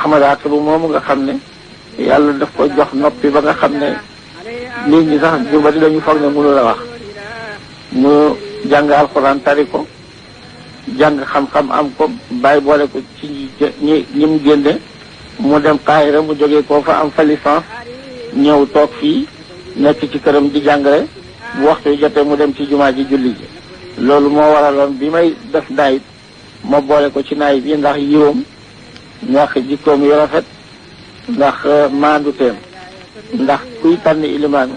Ahmad Aqib moomu nga xam ne yàlla daf ko jox noppi ba nga xam ne nit ñi sax ñu bari dañu foog ne mënu la wax mu jàng alxuraan tari ko jàng xam-xam am ko bàyyi boole ko ci ñi mu génne mu dem Kaahira mu jógee koo fa am fa licence ñëw toog fii nekk ci këram di jàngale bu waxtu jotee mu dem ci jumaa ji julli ji loolu moo waraloon bi may def naayib ma boole ko ci naayib yi ndax yiwam ndax jikkoom yu rafet ndax maandu teem ndax kuy tànn ilimaan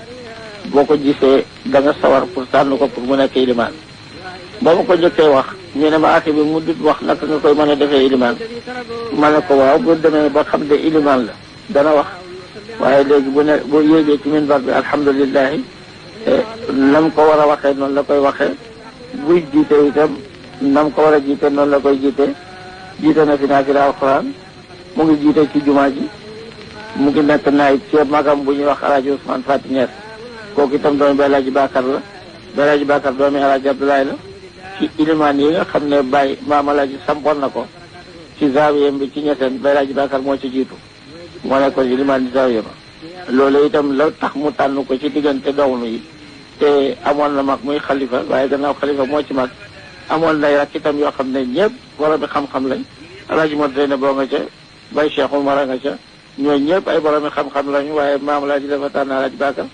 boo ko gisee da nga sawar pour tànn ko pour mu nekk ilimaan ba ma ko njëkkee wax ñu ne ma Aqib bi mu dut wax naka nga koy mën a defee ilimaan ma ne ko waaw bu demee ba xam ne ilimaan la dana wax waaye léegi bu yéegee ci minbar bi alhamdulilahi nam ko war a waxee noonu la koy waxee buy jiite itam nam ko war a jiite noonu la koy jiite jiite na fi naafila alquran mu ngi jiite ci jumaa ji mu ngi nekk naay ci magam bu ñuy wax Alaaji Ousmane Fati Niass kooku itam doomi bi Alaaji Bakar la bi Alaaji Bakar doomi Alaaji Abdoulaye la ci ilimaan yi nga xam ne Baye maam Alaaji sampoon na ko ci zaawiyam bi ci ñeseen bi Alaaji Bakar moo ci jiitu moo nekkoon ilimaan di zaawiya ba loolu itam la tax mu tànn ko ci diggante dawnu yi te amoon na mag muy xalifa waaye gannaaw xalifa moo ci mag amoon nay rak itam yoo xam ne ñëpp borom bi xam-xam lañ Alaaji Modou Seyne boo nga ca Baye Cheikh Oumar nga ca ñooñu ñëpp ay borom xam-xam lañu waaye maam Alaaji dafa tànn Alaaji Bakar